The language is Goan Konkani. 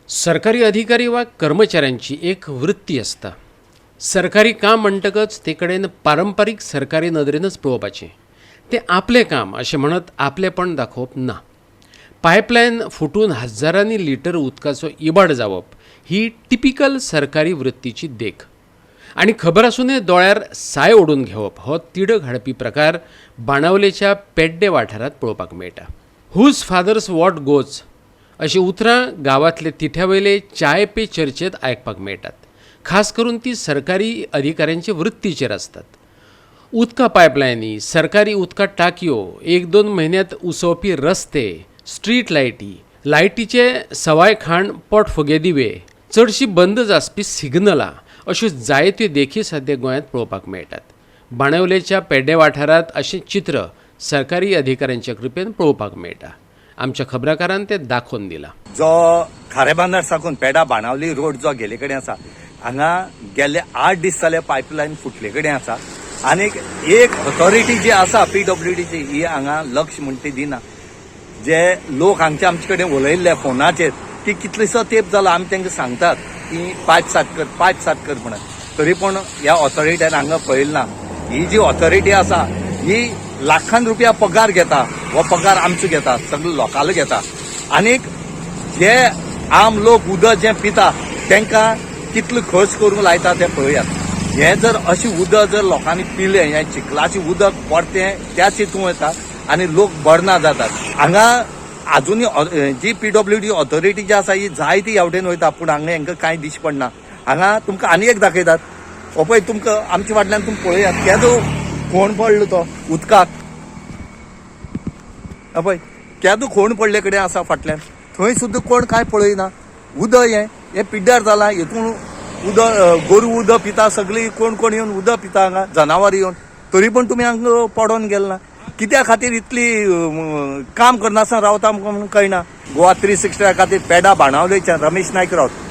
सरकारी अधिकारी वा कर्मचाऱ्यांची एक वृत्ती आसता. सरकारी काम म्हणटकच ते कडेन पारंपारीक सरकारी नदरेनच पळोवपाचें. तें आपलें काम अशें म्हणत आपलेपण दाखोवप ना. पायपलायन फुटून हजारांनी लिटर उदकाचो इबाड जावप ही टिपिकल सरकारी वृत्तीची देख. आनी खबर आसुनूय दोळ्यार साय ओडून घेवप हो तिडक हाडपी प्रकार बाणावलेच्या पेड्डे वाठारांत पळोवपाक मेळटा. हुज फादर्स what goes अशीं उतरां गांवांतले तिठ्या वयले चाय पे चर्चेंत आयकपाक मेळटात. खास करून ती सरकारी अधिकाऱ्यांचे वृत्तीचेर आसतात. उदका पायपलायनी, सरकारी उदका टाकयो, एक दोन म्हयन्यांत उसोवपी रस्ते, स्ट्रीट लायटी, लायटीचे सवाय खाण पोटफुगे दिवे, चडशी बंदच आसपी सिग्नलां अश्यो जायत्यो देखी सद्या गोंयांत पळोवपाक मेळटात. बाणावलेच्या पेड्डे वाठारांत अशें चित्र सरकारी अधिकाऱ्यांच्या कृपेन पळोवपाक मेळटा. आमच्या खबराकारान तें दाखोवन दिलां. जो खारेबांदार साकून पेडा बाणावली रोड जो गेले कडेन आसा, हांगा गेल्ले 8 दीस जाले पायपलायन फुटले कडेन आसा. आनीक एक ऑथॉरिटी जी आसा पीडब्ल्यूडीची, ही हांगा लक्ष म्हण ती दिना. जे लोक हांगचे आमचे कडेन उलयल्ले फोनाचेर की कितलेसो तेंप जालो आमी तांकां सांगतात की पायप सात कर, पायप सात कर म्हणून, तरी पूण ह्या ऑथॉरिटीन हांगा पळयलें ना. ही जी ऑथॉरिटी आसा ही लाखान रुपया पगार घेता. हो पगार आमचो घेता, सगळे लोकांलो घेता. आनीक जे आम लोक उदक जें पिता तांकां कितलो खर्च करूंक लायता तें पळयात. हें जर अशें उदक जर लोकांनी पिलें, हें चिखलाचें उदक परतें त्याच हितून वता आनी लोक बरना जातात. हांगा आजुनूय जी पीडब्ल्यूडी ऑथॉरिटी जी आसा ही जायती ह्या वटेन वयता, पूण हांगा हांकां कांय दिश्टी पडना. हांगा तुमकां आनी एक दाखयतात. हो पळय, तुमकां आमच्या फाटल्यान तुमी पळयात, केदो खोण पडलो तो उदकाक. हो पळय, केदो खोण पडले कडेन आसा फाटल्यान. थंय सुद्दां कोण कांय पळयना. उदक हें हें पिड्ड्यार जालां. हितून उदक गोरू उदक पिता, सगळीं कोण कोण येवन उदक पिता हांगा, जनावर येवन, तरी पण तुमी हांगा पडोन गेल ना. कित्या खातीर इतली काम करनासतना रावता म्हणून कळना. गोवा 360 खातीर पेडा बाणावलेच्यान रमेश नायक रावत.